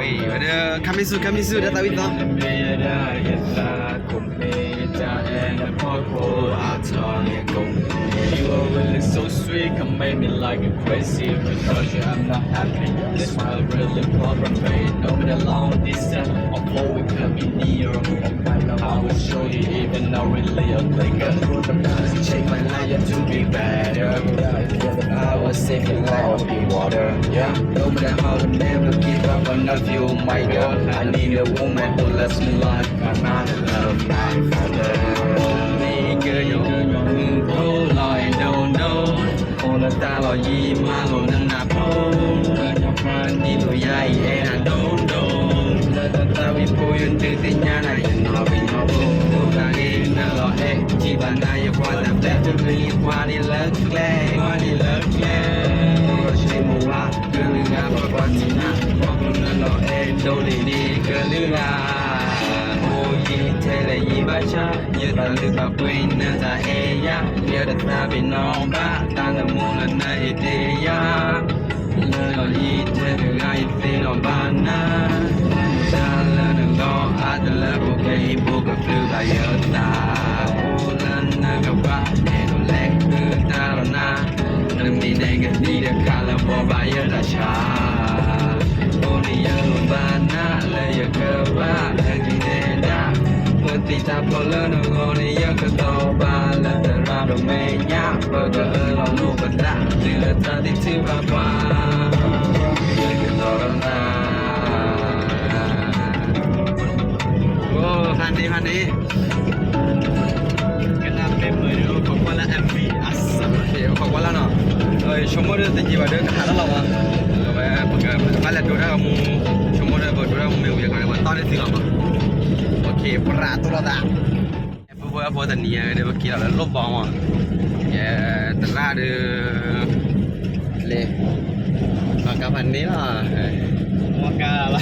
Ê, ê, ê, coming soon, coming soon, datang with them. You always look so sweet, come make me like a crazy. Without you, I'm not happy. That's why I really love and pray. No matter long distance, I'm always coming near. I will show you, even though we live like a check my life to be better. I was saving life of the water. Yeah, no matter how the name will give up on of you, my girl. I need a woman who loves me like my mother love my father. Hey, girl, you, you, you, you, oh, Lord, I don't know. ໂອລະຕາຫຼໍ່ຢີມາໂລນານາໂພ ເກີດຍາມພານດີໂລຍາອີແອນາໂດນໂດນ ເລີຕາຕາວິໂພຍນຕື້ຕິຍານາຍນອວິນອໂພ ໂອລາເອນາຫຼໍ່ເອ ຈີບານາຍຄວານາແປ ຈະມີຄວານເລີກແກ ຄວານເລີກແກ ໂອເຊໂມວາ ເກີນງາມກວ່ານີ້ນາ ພວກເລີນາຫຼໍ່ເອ ໂດເລເນ ເກີນງາມ ໂອຢີເທເລຢີບາຊາ ຍາຕາລືບາເວນນາຕາເອຍາ ຍາຕາຕາເປນອງບາ ຕານະໂມລະນາເອເຕຍາ ເລີນາອີເທເລໄອເຊນອບານາ ຕາລະນະລອອາຕະລະໂອເຄ ໂບກະຟລືບາຍຕາ ໂອລະນາກະບາ ເອໂດເລັກຄືຕາລະນາ Let me nigga need a color for by the cha. Only you bana le yakaba agideda. Putita polo no goni yakato bala terado menya. Pagka elo lupa ta tila tadi tiba pa. Yakato na. ໂອ້ ຜ່ານນີ້ ຜ່ານນີ້ ກະນຳເປັນເບີຍຂອງຄົນລະແອັມວີອັສ ໂອເຄ ຂອງຄົນລະເນາະ ເອີ ຊົມໂມເດີ ແຕ່ກີ້ວ່າເດີ ກະຫາລະລອວະ ເອີ ເອີ ກະມາແລະດູໄດ້ວ່າໝູ່ ຊົມໂມເດີ ເບີຍດູໄດ້ວ່າໝູ່ ເມວຽກ ເຂົາເລີຍວ່າຕ້ອນໄດ້ຊື່ລອວະ ໂອເຄ ປະຕູລະຕາ ເບິ່ງເບິ່ງ ເບິ່ງຕາເໜືອເດີ ເມື່ອກີ້ລາວລົບບອງວ່າ ເອີ ຕະຫຼາດເດີ ເລ ມາກາພັນນີ້ລະ ມາກາລະ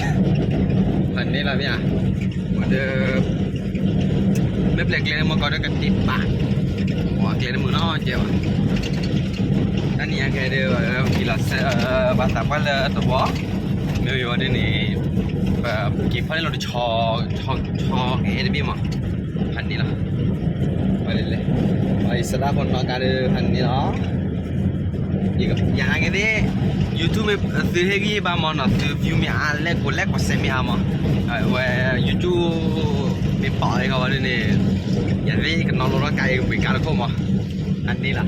ພັນນີ້ລະເມຍ ເດີ ແມ່ນແປກເລຍ ເມື່ອກ່ອນເດີກະຕິດປາກ ວ່າເກລຍໃນມືເນາະ ເຈວ່າ ອັນນີ້ຍັງແຄ່ເດີ ເອີ ມີລະເຊີ ເອີ ບາຕາປາເລີ ຕົວບໍ ເດີ ຢູ່ວ່າເດນີ້ ເອີ ກີ້ພັນນີ້ລະ ຊໍ ຊໍ ຊໍ ເອເດບີ ມາ ພັນນີ້ລະ ໄປເລີຍ ໄປສະດາພົນນອກກາເດີ ພັນນີ້ລະ Digo, ya na que de YouTube me estoy aquí vamos no estoy view me a le con le con se me amo. Wé YouTube me pa de go de ne. Ya de que no lo cae muy caro como. ອັນນີ້ລະ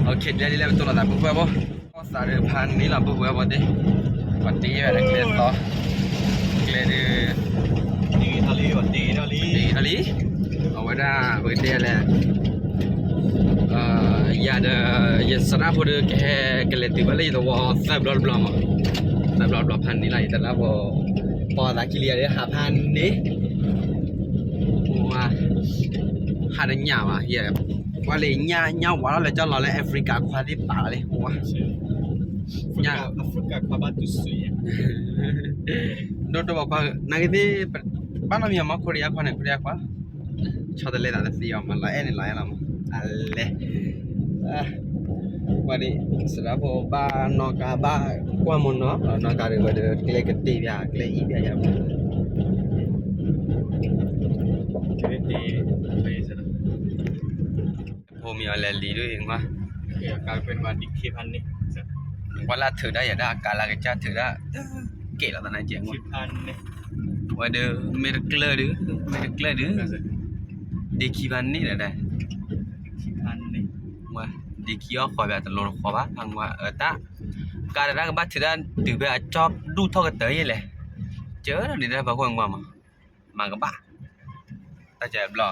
ໂອເຄ ດຽວນີ້ແຫຼະ ຕົວລະ ເພື່ອບໍ່ ສາເດີ ພັນນີ້ລະ ເພື່ອບໍ່ຕິ ປະຕິແລ້ວ ເກລຍຕໍ່ ເກລຍ ດີທະລີ ດີທະລີ ດີທະລີ ເອົາໄວ້ດາ ປະຕິແລ້ວ ເອີ ຢາດ ຢາດສະນະ ໂພເດີ ແກ ແກເລຍ ຕື່ມາເລີຍ ແຕ່ວ່າ ແຊບບລອດບລອດ ແຊບບລອດບລອດ ພັນນີ້ລະ ແຕ່ລະ ພໍ ພໍຕາກິເລຍເດີ ຫ້າພັນນີ້ ໂອ້ ຫາໄດ້ຍາວອະ ເຮີຍ Wale nya nya wala le jalo le Africa kwa di pa le wa. Africa, Africa kwa batu sui. Do do kwa na ke di ba na mi ma Korea kwa ne Korea kwa. Cha de le da de si ma la e ne la la ma. Ale. Ah. Wa di sera po ba no ka ba kwa mo no. No ka de wa de kle ke ti ya kle i ya ya. Kle ti. ໂອ້ ມີອາແລລີດ້ວຍເອງວ່າ ກາຍເປັນວ່າດິກຄີພັນນີ້ ວ່າລາຖືໄດ້ ຢາກໄດ້ອາການລາກະຈາຖືໄດ້ ເກລາຕານາເຈງວ່າ ວ່າເດີ ເມດເກລເດີ ເມດເກລເດີ ດິກຄີພັນນີ້ແຫຼະໄດ້ ດິກຄີພັນນີ້ ວ່າດິກຄີອອກ ຂໍແບບຕະໂລນ ຂໍວ່າ ພັງວ່າ ເອີ ຕາ ການລາກະບາດຖືໄດ້ ຖືໄປອາຈອບດູເທົ່າກະເຕີຍແຫຼະ ເຈີນະດີໄດ້ ພະຄົນວ່າມາ Magaba. Ta ja bla.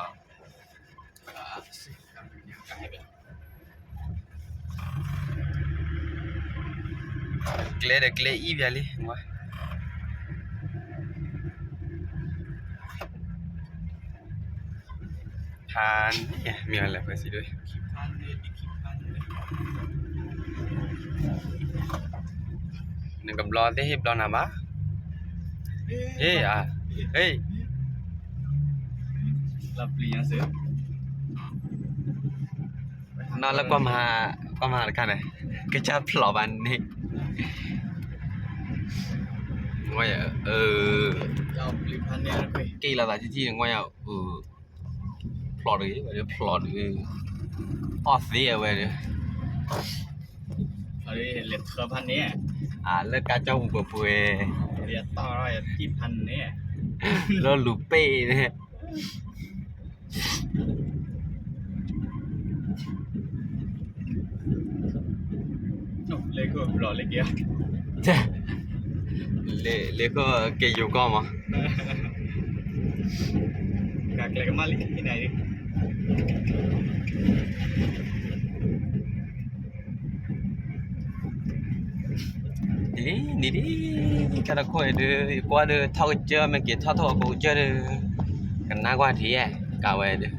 Glede, glede, i bia li, ngwa. Pan, ya, mi ala pa si doi. Nang ka blo te he blo na ba. He a. He. La pli ya se. Na la kwa ma, kwa ma ka ne. Ke cha plo ban ni. ငွႆး เออ เอาผลิตภัณฑ์เนี่ยนะคุย เก้ลาลาที่ที่ ငွႆး เออ พลอดเลย เดี๋ยวพลอด เออ ออดเสียไว้เด้อ เอาเลย เหลือเท่าพันเนี่ย อ่า แล้วกาเจ้าเปื่อยๆ เดี๋ยวต่อร้อยที่พันเนี่ย แล้วลูเป้เนี่ย လေခုဘလော်လေးကရလေလေခုကေယိုကောမ ကကလကမလေးနေ ဒီလီ ဒီလီ ကရခွေဒ် ကွာဒ် ထောက်ကကျဲ မ့ၢ်က့ ထောက်ထောက်အကိုကျဲဒ် ကနါကွာထီး ကဝဲဒ်